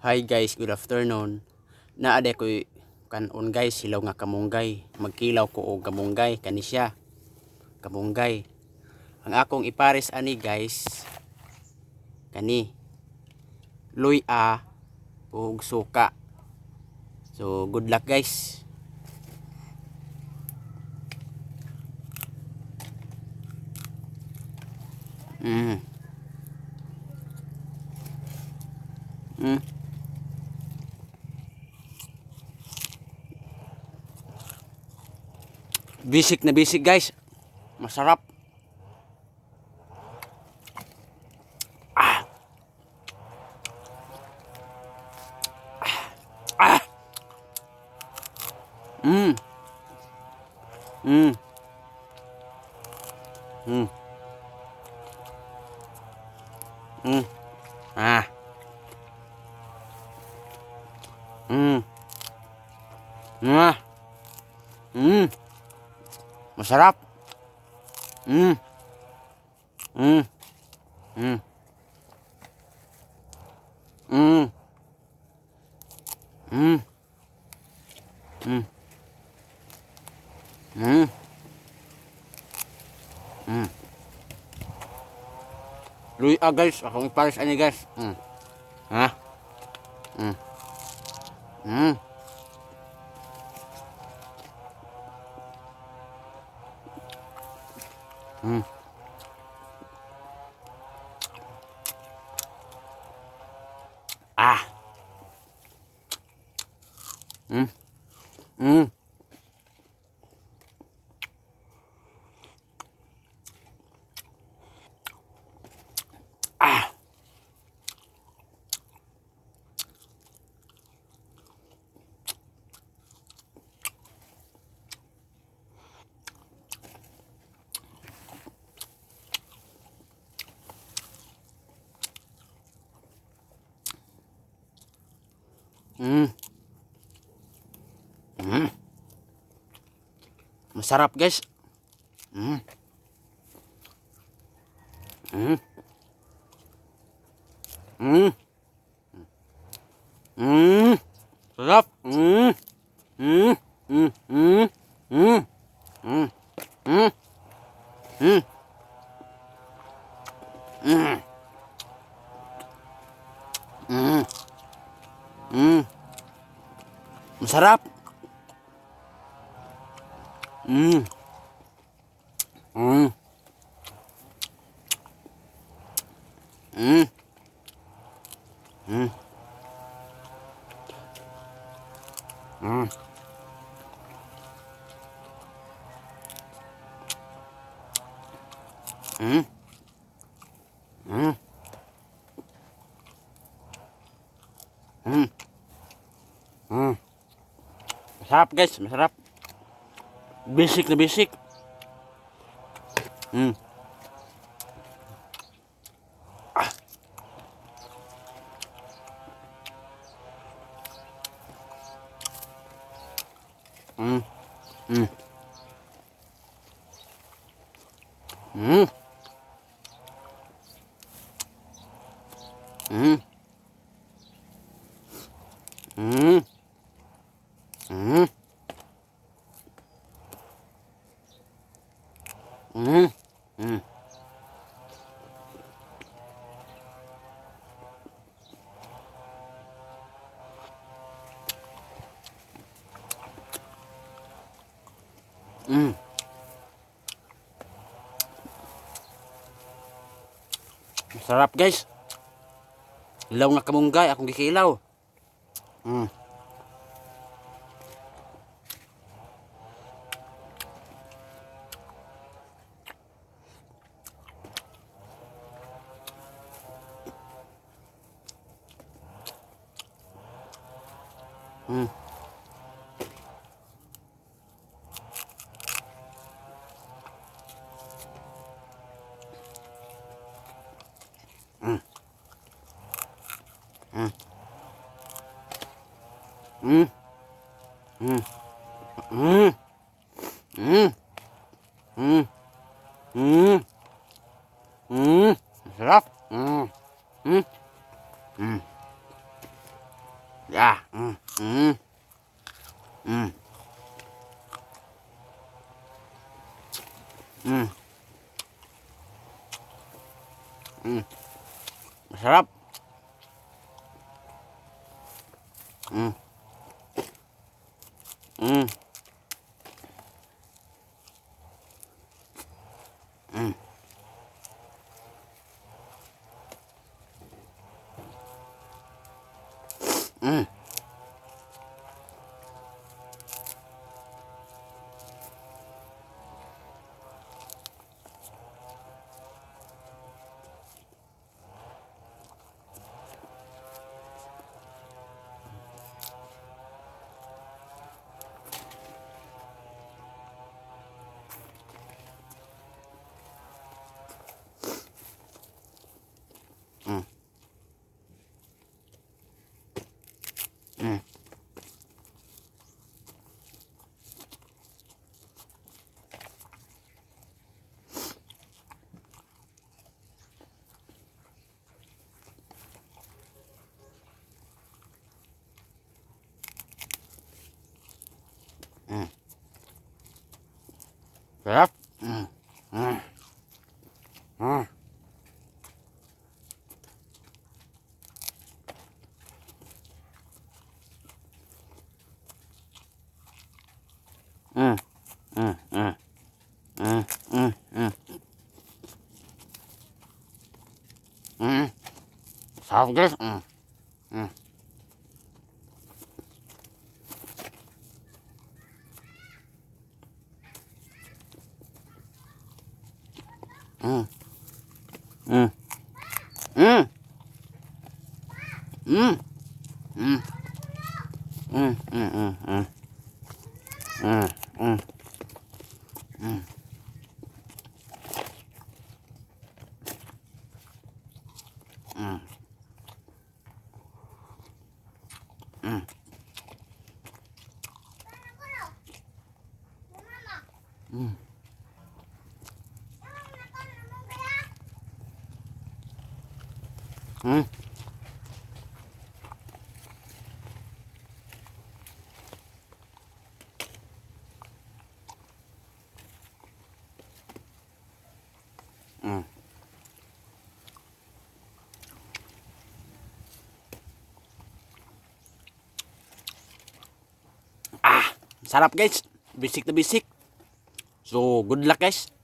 Hi guys, good afternoon. Naa diay ko'y kanon guys, hilaw nga kamunggay. Magkilaw ko og kamunggay kani siya. Kamunggay. Ang akong ipares ani guys, kani luya ug suka. So good luck, guys. Basic na basic, guys. Masarap. Ah. Ah. Ah. Ah. Masarap. Luya, guys, akong ipares ani, guys. Ha? Ah. Ah. Masarap, guys. Sarap. Masarap. Masarap, guys, masarap. Basic na basic. Ah. Masarap, guys. Hilaw nga kamunggay akong gikilaw. Sarap. Yeah. Masarap. Sarap. Sarap, guys. Ah, sarap, guys. Bisik na bisik. So, good luck, guys.